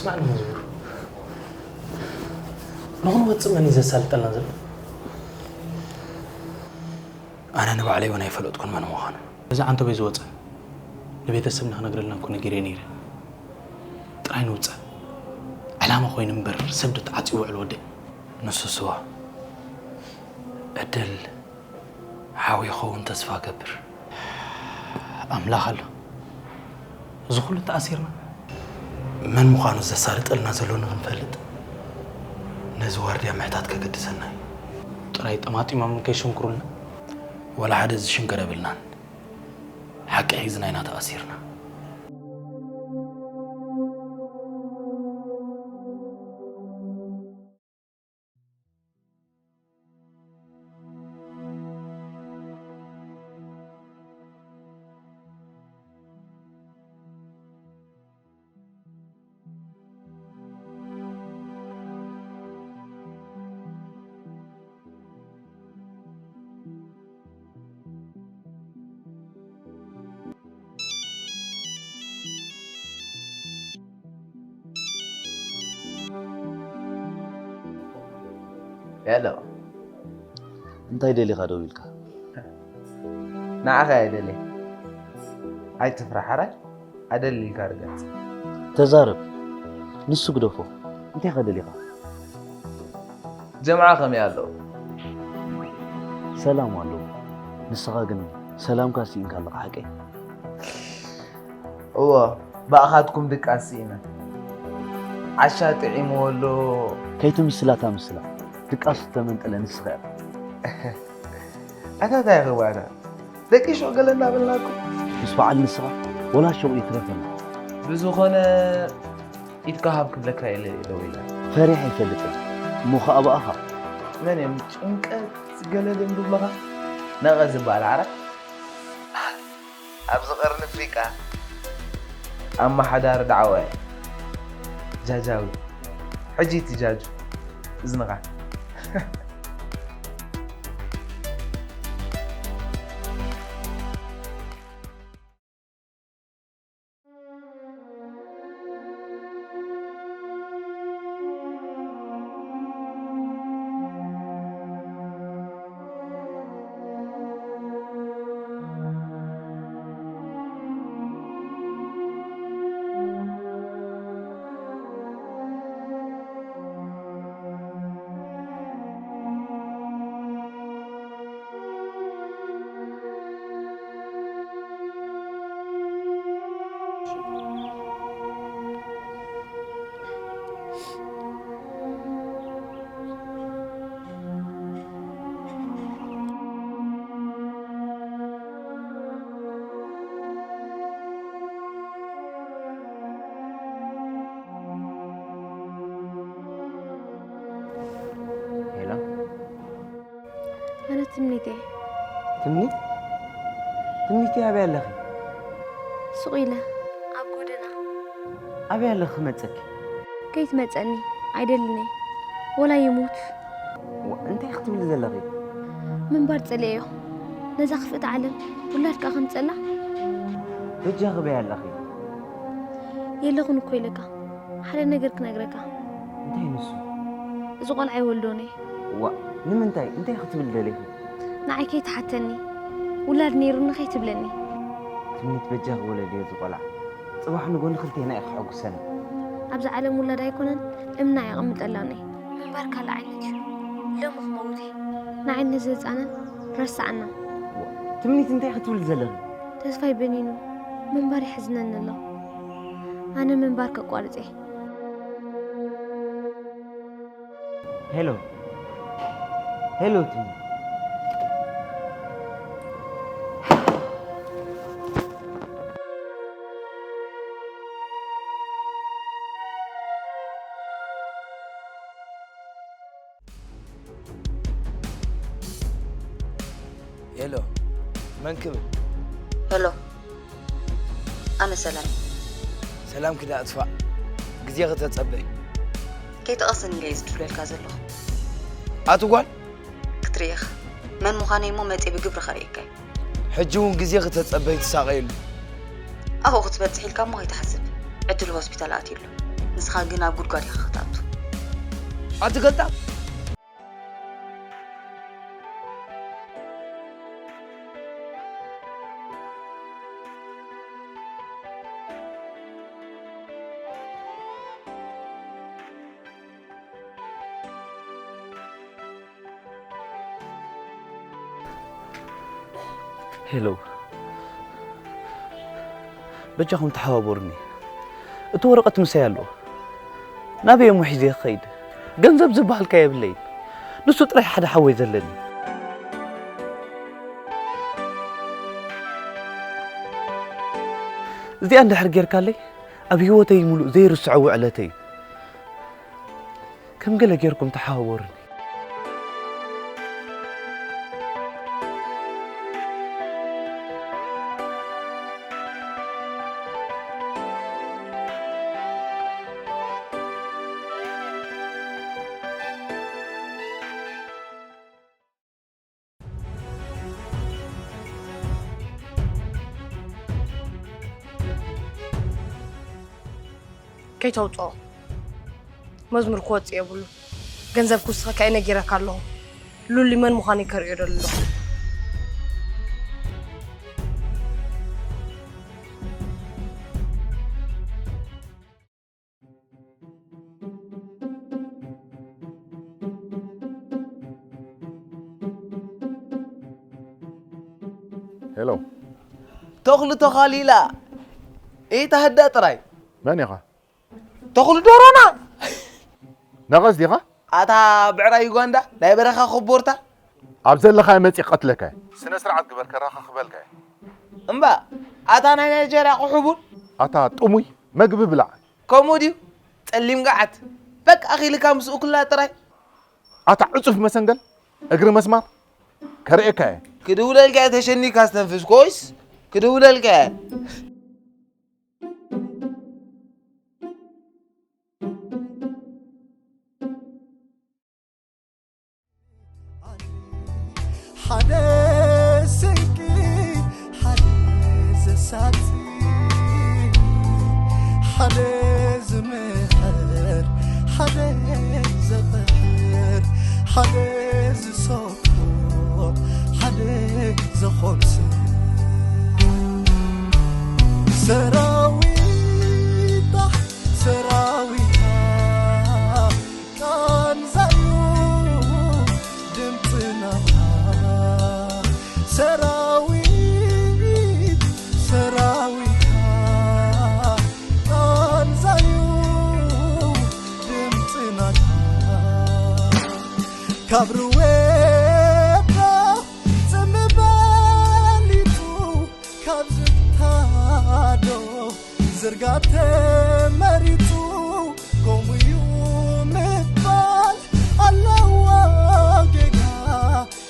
ስማዕ ንመዝሙር፣ ንኽንወፅእ መን እዩ ዘሳልጠልና ዘሎ? ኣነ ንባዕለይ እውን ኣይፈለጥኩን መን ምዃኑ። እዚ ዓንተቦይ ዝወፀ ንቤተሰብና ክነግረልና እኮ ነጊረ ነይረ። ጥራይ ንውፀእ። ዕላማ ኮይኑ እምበር ሰብ ዶ ተዓፅዩ ውዕል ወደይ? ንሱስ እዋ ዕድል ሓው ይኸውን ተስፋ እገብር። ኣምላኽ ኣሎ። እዚ ኩሉ ተኣሲርና? መን ምዃኑ ዘሳልጠልና ዘሎ ንኽንፈልጥ ነዚ ዋርድያ ምሕታት ከገድሰና እዩ። ጥራይ ጠማጢሞም ከይሽንክሩልና? ወላ ሓደ ዝሽንከር የብልናን። ሓቂ ሒዝና ኢና ተኣሲርና። ሄሎ፣ እንታይ ደሊኻ ደው ኢልካ? ንዓኻ እየ ደልየ። ኣይትፍራሕ፣ ሓራይ ኣደሊልካ ርገጽ። ተዛረብ፣ ንሱ ግደፎ። እንታይ ከ ደሊኻ? ጀምዓ ከመይ ኣለዉ? ሰላም ኣለዉ። ንስኻ ግን ሰላምካ ስኢንካ ኣለኻ ሓቀይ? እዎ፣ ብኣኻትኩም ድቃስ ስኢነ። ዓሻ ጥዒምዎ ኣሎ። ከይትምስላ እታ ምስላ። ድቃስ ዝተመንጠለ ንስኻ ኢኻ። ኣታ እንታይ ክባና? ደቂ ሹቕ ገለ እናበልናኩም። ምስ በዓል ንስኻ ወላ ሹቕ ይትረፈና። ብዝኾነ ኢድካ ሃብ ክብለካ ኢለ እየ ደዊለ። ፈሪሐ ኣይፈልጥን። እሞ ኸኣ ብኣኻ። መን እዮም ጭንቀት ገለ ድም ዝብለኻ? ነቐ ዝበሃል ዓራት። ኣብዚ ቀርኒ ኣፍሪቃ ኣመሓዳሪ ዳዕዋ እየ። ጃጃዊ። ሕጂ እቲ ጃጁ እዝንኻ። ሄሎ። ኣነ ትምኒት እየ። ትምኒት? ትምኒት ኣበይ ኣለኺ? ሱቕ ኢለ ኣብ ጎደና። ኣበይ ኣለኺ ክመጸኪ? ከይትመጸኒ ኣይደልን እየ። ወላ ይሙት። ዋ፣ እንታይ ክትብሊ ዘለኺ? ምንባር ጸሊኤዮ። ነዛ ክፍእቲ ዓለም ውላድ ከኣ ከምጸላ? በጃኺ በይ ኣለኺ። የለኹን እኮ ኢለካ። ሓደ ነገር ክነግረካ። እንታይ ንሱ? እዚ ቆልዓ ይወልዶን እየ። ዋእ፣ ንምንታይ? እንታይ ክትብል ደሊኺ? ንዓይ ከይትሓተኒ። ውላድ ነይሩኒ ከይትብለኒ። ትምኒት በጃኺ ውለድዮ እዚ ቆልዓ። ጽባሕ ንጎኒ ክልቴና እዩ ከሐጉሰና። ኣብዚ ዓለም ውላድ ኣይኮነን፣ እምና የቐምጠላን እየ። ምንባር ካልእ ዓይነት እዩ። ሎሚ ክመውት እየ። ንዓይ ነዚ ህጻንን ረሳዕና። ትምኒት እንታይ ክትብል ዘለኺ? ተስፋይ በኒኑ ምንባር የሕዝነኒ ኣሎ። ኣነ ምንባር ከቋርጽ እየ። ሄሎ። ሄሎ ትምኒት። ሄሎ፣ መን ክብል? ሄሎ፣ ኣነ ሰላም። ሰላም ክዳ ኣጥፋእ፣ ግዜ ከተጸበይ። ከይትቐስን ኢለ እየ ዝድውለልካ ዘለኹ። ኣቲ ጓል? ክትርኢ ኢኻ። መን ምዃነይ እሞ መጺእ ብግብሪ ከርእየካ እዩ። ሕጂ እውን ግዜ ከተጸበይ ትሳቐየሉ። ኣብኡ ክትበጽሕ ኢልካ እሞ ከይትሓስብ። ዕድል ሆስፒታል ኣትዩ ኣሎ። ንስኻ ግን ኣብ ጉድጓድ ኢኻ ክትኣቱ። ኣቲ ገልጣ ሄሎ፣ በጃኹም ተሓባበሩኒ። እቲ ወረቐት ምሳይ ኣሎ። ናበይ እሞ ሒዘ ክኸይድ? ገንዘብ ዝበሃል ከ የብለይን። ንሱ ጥራይ ሓደ ሓወይ ዘለኒ። እዚኣ እንድሕር ጌርካለይ፣ ኣብ ህይወተይ ሙሉእ ዘይርስዖ ውዕለተይ። ከም ገለ ጌርኩም ተሓባበሩኒ። ከይተውፅኦ። መዝሙር ክወፅእ የብሉ። ገንዘብ ክውስኸካ እየ ነጊረካ ኣለኹ። ሉሊ መን ምዃነይ ከርእዮ ደሊ ኣለኹ። ሄሎ። ተኽሉ ተኻሊላ ኢታ ህዳ ጥራይ መን ኢኻ? ተኽሉ ዶሮና ነቐዝ ዲኻ? ኣታ ብዕራይ ዩጋንዳ ናይ በረኻ ኮቦርታ ኣብ ዘለኻዮ መፂእ ቀትለካ እየ። ስነ ስርዓት ግበር ከራኻኽበልካ እየ። እምባ ኣታ ናይ ናይጀርያ ቁሑቡን ኣታ ጥሙይ መግቢ ብላዕ። ከምኡ ድዩ ጸሊም ገዓት በቃ ኣኺልካ ምስኡ ክላ ጥራይ። ኣታ ዕጹፍ መሰንገል እግሪ መስማር ከርእየካ እየ። ክድውለልካ እየ ተሸኒካ ዝተንፍስ ኮይስ ክድውለልካ እየ። ሓደ ስንቂ ሓደ ዘሳቲ ሓደ ዝምሕር ሓደ ዘቕሕር ሓደ ዝሰብኮ ሓደ ዝኾንስ ሰራዊታ ሰራዊታ ቃንዛዩ ድምፅና ሰራዊት ሰራዊታ ቃንዛዩ ድምፅና ካብ ርዌዳ ፅምበሊቱ ካብ ዝታዶ ዝርጋተ መሪፁ ከምኡ እዩ ምባል ኣለዎ ጌጋ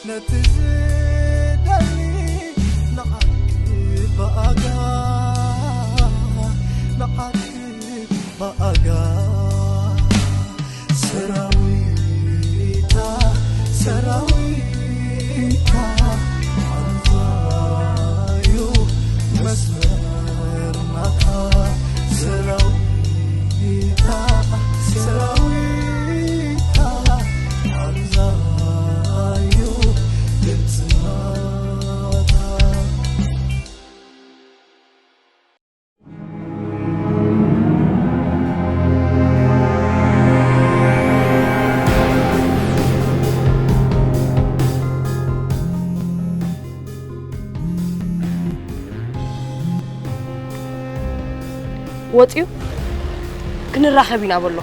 ነቲ ዝደሊ ንዓኪ ብኣጋ ንዓኪ ብኣጋ ሰራዊታ ሰራዊታ ኣንዛዩ መስመር ናታ ሰራዊታ ሰራዊታ ኣንዛዩ ድምፅናታ ወፂኡ ክንራኸብ ኢና በሎ።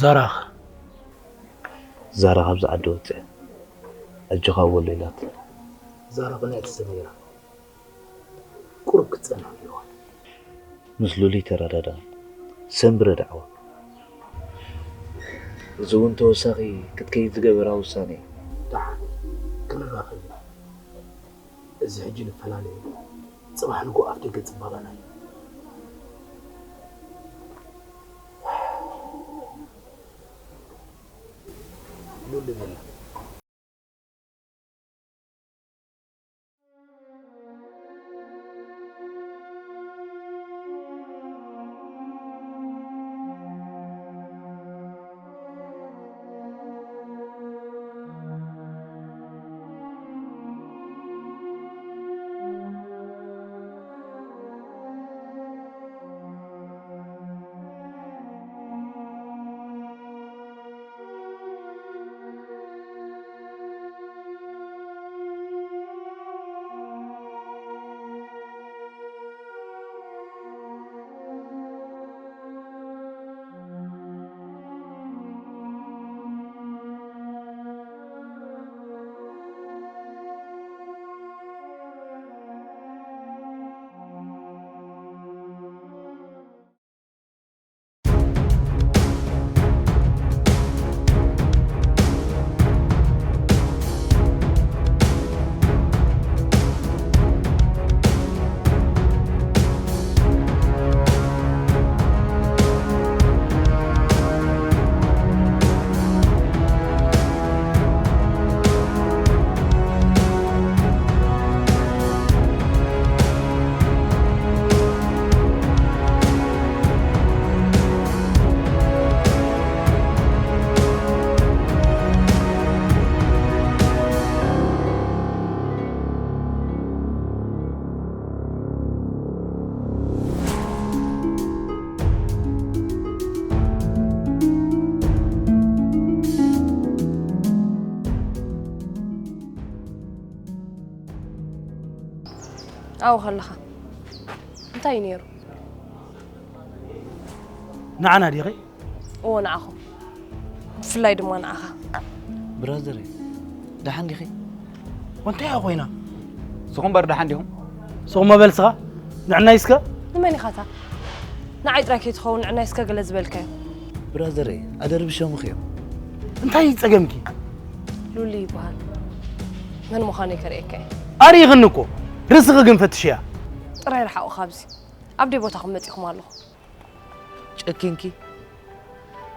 ዛራኸ? ዛራ ካብዚ ዓዲ ወፅያ ኣጆኻ ወሎ ኢላት። ዛራ ብናይ ትሰመይራ ቁሩብ ክትፀንሕ ነይርዋ። ምስ ሉሊ ተረዳዳ ሰንብረ ዳዕዋ እዚ እውን ተወሳኺ ክትከይድ ዝገበራ ውሳኔ እዩ። ደሓን ክንራኸብ ኢና። እዚ ሕጂ ንፈላለ እዩ። ጽባሕ ንግሆ ኣፍ ደገ ጽባቐና እዩ። ሉሊ በላ። ኣብኡ ከለኻ እንታይ እዩ ነይሩ? ንዓና ዲኺ? እዎ፣ ንዓኹም። ብፍላይ ድማ ንዓኻ። ብራዘረይ፣ ደሓን ዲኺ? ወንታይ እያ ኮይና? ስኹም እምበር ደሓን ዲኹም? ስኹም መበል ስኻ? ንዕናይ እስከ? ንመን ኢኻ እታ? ንዓይ ጥራይ ከይትኸውን ንዕናይ እስከ ገለ ዝበልካዮ። ብራዘረይ፣ ኣደርብሾምኺ እዮም። እንታይ እዩ ጸገምኪ? ሉሊ ይበሃል። መን ምዃነይ ከርእየካ እየ። ኣርኢኽኒ እኮ። ርእስኺ ግን ፈትሽያ። ጥራይ ርሓቑ ካብዚ። ኣብ ደይ ቦታኹም መጺኹም ኣለኹ። ጨኪንኪ?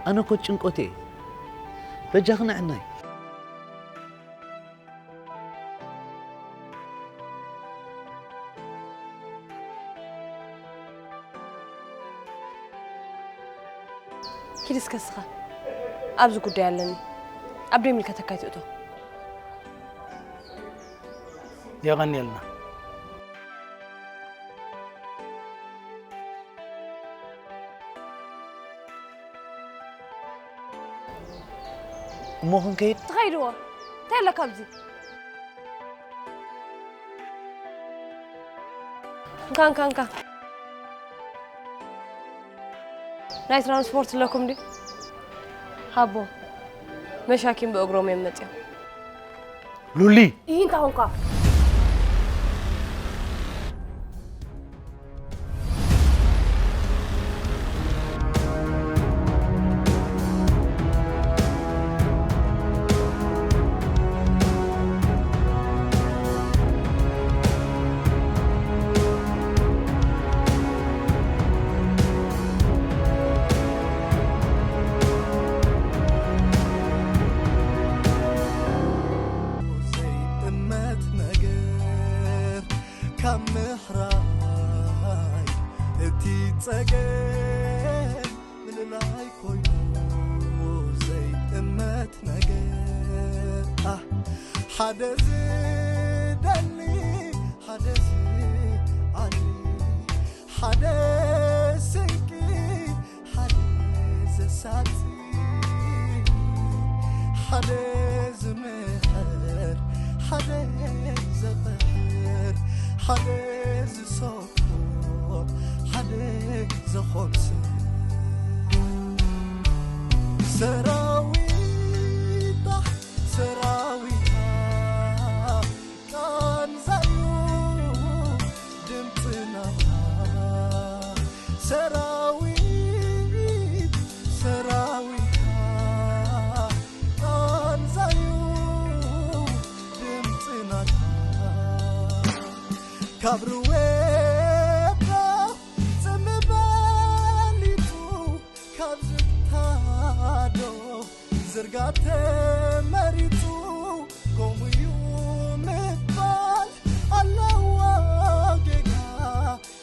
ኣነ እኮ ጭንቆት እየ። በጃኺ ንዕናይ። ኪድ እስከ እስኻ። ኣብዚ ጉዳይ ኣለኒ። ኣብ ደይ ምልከተካ ኣይትእቶ። የቐንየልና። እሞ ክንከይድ? ትኸይድዎ? እንታይ ኣለካ ኣብዚ? እንካ፣ እንካ፣ እንካ። ናይ ትራንስፖርት ኣለኩም ድዩ? ሃቦ። መሻኪን ብእግሮም እዮም መጺኦም። ሉሊ! ይህን ታሁንካ። ዘይጥመት ነገር ካብ ምሕራይ እቲ ጸገም ምልላይ ኮይኑ ዘይጥመት ነገር። ኣህ፣ ሓደ ዝደሊ፣ ሓደ ዝዓሊ፣ ሓደ ስንቂ፣ ሓደ ዘሳጺ፣ ሓደ ዝምሕር፣ ሓደ ዘቕሕር፣ ሓደ ዝሰ ሓደ ዝኾንስ ሰራዊታ፣ ሰራዊታ፣ ቃንዛዩ ድምፅና ሰራዊት፣ ሰራዊታ። ካብ ርዌዳ ጽምበሊቱ ካብ ዝታዶ ዝርጋተ መሪጹ ከምኡ እዩ ምባል ኣለዋ ጌጋ።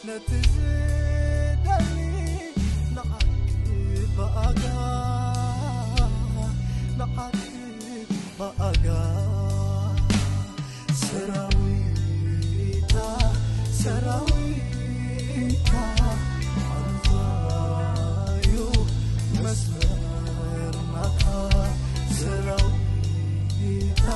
ነቲ ዝደሊ ንዓኪ ብኣጋ ንዓኪ ብኣጋ ሰራዊታ ሰራዊታ ኣንታዩ መስመር ናታ ሰራዊታ